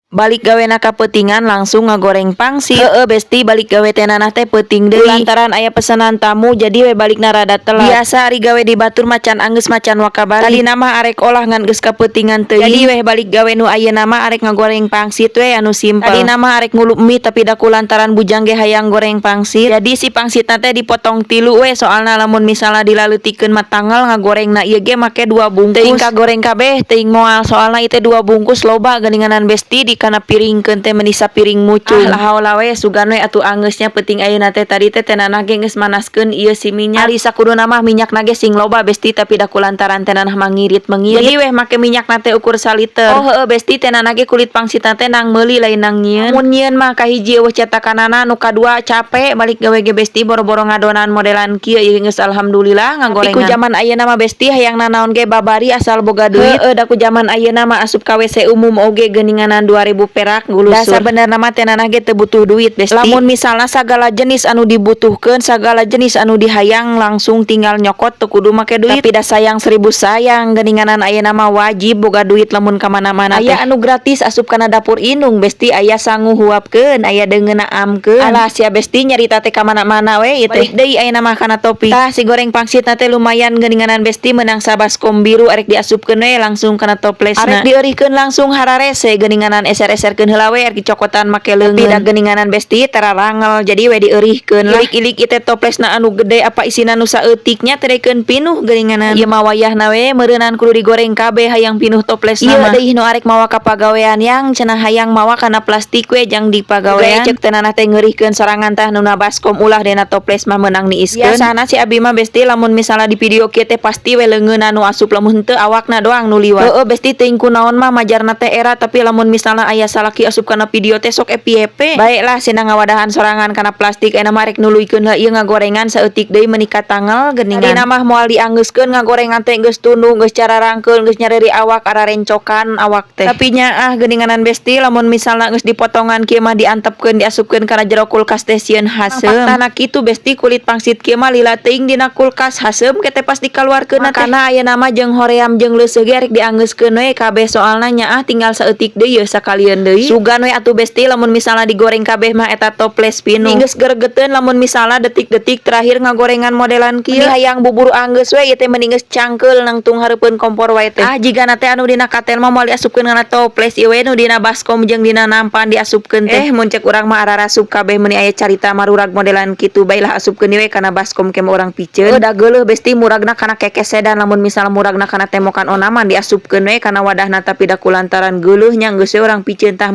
Balik gawena kapeutingan langsung ngagoreng pangsit. Heeh besti, balik gawe teh nanah teh peuting deui. Lantaran aya pesanan tamu, jadi we balikna rada telat. Biasa ari gawe di batur macan anggeus macan waka balik. Tadina mah arek olah, ngan geus kapeutingan teuing. Jadi weh balik gawe nu ayeuna mah arek ngagoreng pangsit we anu simpel. Tadina mah arek ngulup mie, tapi da ku lantaran bujang ge hayang goreng pangsit. Jadi si pangsitna teh dipotong tilu we, soalna lamun misalna dilaleutikkeun mah tanggal ngagorengna. Ieu ge make dua bungkus. Teuing kagoreng kabeh teuing moal, soalna ieu teh dua bungkus loba geuninganan, besti. Di kana piringkeun teh meni sapiring mucung. Ah, lahaula we, sugan we atuh angeusnya peuting ayeuna teh. Tadi teh tenanah ge geus manaskeun ieu si minyak. Ari sakuduna mah minyakna ge sing loba, besti, tapi da ku lantaran tenanah mah ngirit mengirit. Jadi weh make minyakna teh ukur saliter. Oh heueuh besti, tenanah ge kulit pangsitna teh nang meuli, lain nang nyieun. Mun nyieun mah kahiji euweuh cetakanana, nu kadua capek balik gawe ge, besti, boro-boro ngadonan modelan kieu. Ieu geus alhamdulillah ngagorengan. Tapi ku jaman ayeuna mah, besti, hayang nanaon ge babari asal boga duit. Heueuh, da ku jaman ayeuna mah asup ka WC umum oge geuninganan 2000 perak gulusur. Da sabenerna mah tenanah ge teu butuh duit, besti. Lamun misalna sagala jenis anu dibutuhkeun, sagala jenis anu dihayang, langsung tinggal nyokot, teu kudu make duit. Tapi da sayang seribu sayang geuninganan, ayeuna mah wajib boga duit lamun ka mana-mana teh. Aya anu gratis asup kana dapur indung, besti, aya sangu huapkeun, aya deungeunna amkeun. Alah sia, besti, nyarita teh ka mana-mana we ieu teh. Balik deui ayeuna mah kana topik. Tah, si goreng pangsitna teh lumayan geuninganan, besti, meunang sabaskom biru. Arek diasupkeun we langsung kana toplesna. Arek dieurihkeun langsung hararese geuninganan, eser-eserkeun heula we, arek dicokotan make leungeun. Tapi da geuninganan, besti, tararangel, jadi we dieurihkeun lah. Ilik-ilik ieu teh toplesna anu gede apa isina nu saeutiknya terekeun pinuh geuninganan. Ieu mah wayahna we meureunan kudu digoreng kabeh hayang pinuh toplesna mah. Ieu deui nu arek mawa ka pagawean, yang cenah hayang mawa kana plastik we jang di pagawean. Cek tenanah teh ngeurihkeun sorangan tah nu baskom, ulah dena toples mah meunang niiskeun. Biasana si abi mah, besti, lamun misalna di video kieu teh pasti we leungeunna nu asup, lamun henteu awakna doang nu liwat. Heueuh besti, teuing kunaon mah majarna teh era, tapi lamun misalna aya salaki asup kana video teh sok FYP. Baiklah, sina ngawadahan sorangan kana plastik. Ayeuna mah rek nuluykeun heula ieu ngagorengan saeutik deui, meuni katangel geuningan. Tadina mah moal dianggeuskeun ngagorengan teh, geus tunduh, geus cararangkeul, geus nyareri awak, ararencokan awak teh. Tapi nyaah geuninganan, besti, lamun misalna geus dipotongan kieu mah diantepkeun, diasupkeun kana jero kulkas teh sieun haseum. Faktana kitu, besti, kulit pangsit kieu mah lila teuing dina kulkas, haseum ke teh pas dikaluarkeun teh. Makana ayeuna mah jeung hoream jeung leuseuh ge arek dianggeuskeun we kabeh, soalna nyaah tinggal saeutik deui yeuh sakalieun deui. Sugan we atuh, besti, lamun misalna digoreng kabeh mah eta toples pinuh. Geus geregeteun lamun misalna detik-detik terakhir ngagorengan modelan kieu. Hayang buburu anggeus we ieu teh, mending geus cangkeul nangtung hareupeun kompor wae teh. Ah, jigana teh anu dina katel mah moal diasupkeun kana toples ieu we, nu dina baskom jeung dina nampan diasupkeun teh. Mun cek urang mah ararasup kabeh, meuni aya carita marurag modelan kitu. Baiklah, asupkeun we kana baskom ke urang piceun. Da geuleuh, besti, muragna kana kekesedan. Lamun misalna muragna kana temokan onaman, diasupkeun we kana wadahna, tapi da kulantaran geuleuh nya geus we urang piceun tah.